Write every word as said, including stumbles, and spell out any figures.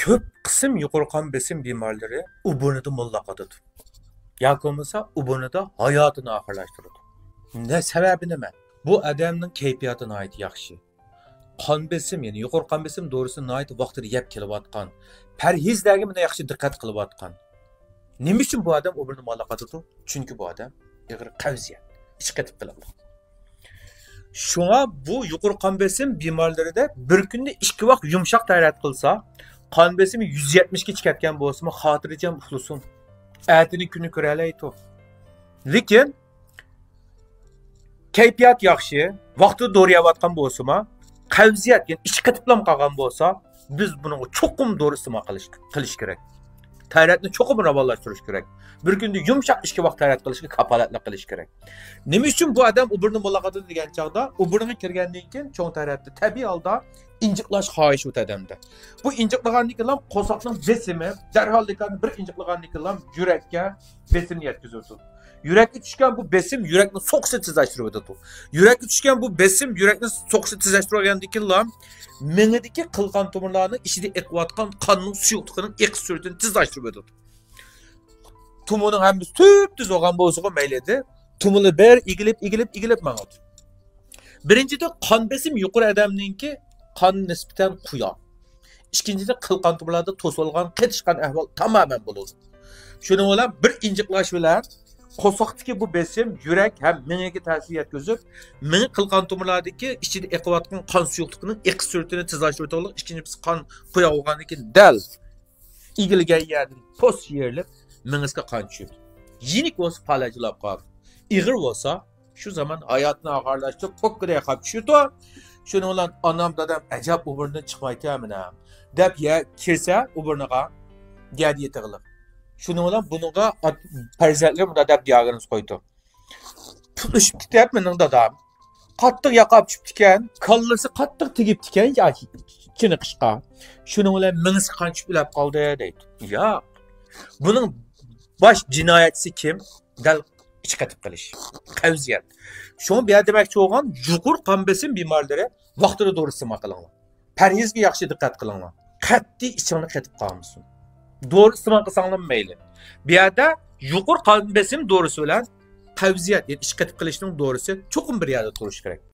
كۆپ قىسىم يۇقىرى قان بېسىم بىمارلىرى ئوبۇرنىدا موللاق ئاتىدۇ. ياكى بولمىسا ئوبۇرنىدا ھاياتىنى ئاخىرلاشتۇرىدۇ. نە سەۋەبى نېمە؟ بۇ ئادەمنىڭ كەيپىياتى ناھايىتى ياخشى. قان بېسىم، يەنى يۇقىرى قان بېسىم دورىسىنى ناھايىتى ۋاقتىدا يەپ كېلىۋاتقان. پەرھىزلەرگە مانا ياخشى دىققەت قىلىۋاتقان. نېمە ئۈچۈن بۇ ئادەم ئوبۇرنى موللاق ئاتىدۇ؟ چۈنكى بۇ ئادەم ئېغىر قەۋزىيەت، ئىچى قېتىپ قېلىدۇ. شۇڭا بۇ يۇقىرى قان بېسىم بىمارلىرىدا بىر كۈندە ئىككى ۋاق يۇمشاق تەرەت قىلسا، قان بېسىمى يۈز يەتمىشكىچە كەتكەن بولسىمۇ خاتىرجەم ئۇخلىسۇن. ئەتىنى كۈنى كۆرەلەيتۇ. لېكىن كەيپىيات ياخشى، ۋاقتىدا دورا يەۋاتقان بولسىمۇ، قەۋزىيەت، يەنى ئىچى قېتىپلام قالغان بولسا، بىز بۇنىڭغا چوقۇم دورا ئىستېمال قىلىش، قىلىش كېرەك. تەرەتنى چوقۇم راۋانلاشتۇرۇش كېرەك. بىر كۈندە يۇمشاق ئىككى ۋاق تەرەت قىلىشقا كاپالەتلىك قىلىش كېرەك. نېمە ئۈچۈن بۇ ئادەم ئوبۇرنى موللاق ئاتىدۇ دېگەن چاغدا، ئوبۇرغا كىرگەندىن كېيىن چوڭ تەرەتتە تەبىئىي ھالدا ئىنجىقلاش خاھىشى ئۆتىدۇ ئادەمدە. بۇ ئىنجىقلىغاندىن كېيىن قورساقنىڭ بېسىمى دەرھاللىقانە بىر ئىنجىقلىغاندىن كېيىن يۈرەككە بېسىمنى يەتكۈزۈۋېتىدۇ. يۈرەككە چۈشكەن بۇ بېسىم يۈرەكنىڭ سوقۇشىنى تېزلەشتۈرۈۋېتىدۇ. يۈرەككە چۈشكەن بۇ بېسىم يۈرەكنىڭ سوقۇشىنى تېزلەشتۈرۈۋەتكەندىن كېيىنلا مېڭىدىكى قىلقان تومۇرلارنىڭ ئىچىدە ئېقىۋاتقان قاننىڭ سۇيۇقلۇقىنىڭ ئېقىش سۈرئىتىنى تېزلەشتۈرۈۋېتىدۇ. تومۇرنىڭ ھەممىسى تۈپتۈز بولغان بولسىغۇ مەيلى ئىدى. تومۇرلار بىر ئېگىلىپ، ئېگىلىپ، ئېگىلىپ ماڭىدۇ. بىرىنچىدىن، قان بېسىم يۇقىرى ئادەمنىڭكى قان نىسبەتەن قۇيا. ئىككىنچىدىن، قىلقان تومۇرلاردا توسۇلغان، قېتىشقان ئەھۋال تامامەن بولىدۇ. شۇنىڭ بىلەن بىر ئىنجىقلاش بىلەن قورساقتىكى بۇ بېسىم يۈرەك ھەم مېڭىگە تەسىر يەتكۈزۈپ، مېڭە قىلقان تومۇرلاردىكى ئىچىدە ئېقىۋاتقان قان سۇيۇقلۇقىنىڭ ئېقىش سۈرئىتىنى تېزلەشتۈرىدىغانلىق، ئىككىنچى بىر قان قۇيا بولغاندىن كېيىن دەل ئېگىلگەن يەردىن پوس يېرىلىپ، مېڭىسىگە قان چۈشىدۇ. يېنىك بولسا پالەچلەپ قالىدۇ. ئېغىر بولسا شۇ زامان ھاياتىنى ئاخىرلاشتۇرۇپ، پوككىدەك قاپ چۈشىدۇ. شۇنىڭ بىلەن ئانام، دادام، ئەجەب ئوبۇرنىدىن چىقمايتتى مېنىڭ دەپ يە كىرسە ئوبۇرنىغا، گەدە يېتىغلىق. شۇنىڭ بىلەن بۇنىڭغا پەرزەنتلىرى مۇنداق دەپ دىياگنوز قويدۇ. پۇل ئۈشۈپ كېتىپ مېنىڭ دادام. قاتتىق ياقا چۈشۈپتىكەن، كاللىسى قاتتىق تېگىپتىكەن ياكى چېنىقىشقا. شۇنىڭ بىلەن مېڭىسى قان چۈشۈپ ئۆلۈپ قالدى دەيدۇ. ياق. بۇنىڭ باش جىنايەتچىسى كىم؟ دەل ئىچى قېتىپ قېلىش، قەۋزىيەت. شۇڭا بۇ يەردە دېمەكچى بولغان، يۇقىرى قان بېسىم بىمارلىرى ۋاقتىدا دورا ئىستېمال قىلىڭلار. پەرھىزگە ياخشى دىققەت قىلىڭلار. قەتئىي ئىچىڭلار قېتىپ قالمىسۇن. دورا ئىستېمال قىلساڭلارمۇ مەيلى. بۇ يەردە يۇقىرى قان بېسىم دورىسى بىلەن قەۋزىيەت، يەنى ئىچى قېتىپ قېلىشنىڭ دورىسى چوقۇم بىر يەردە تۇرۇشى كېرەك.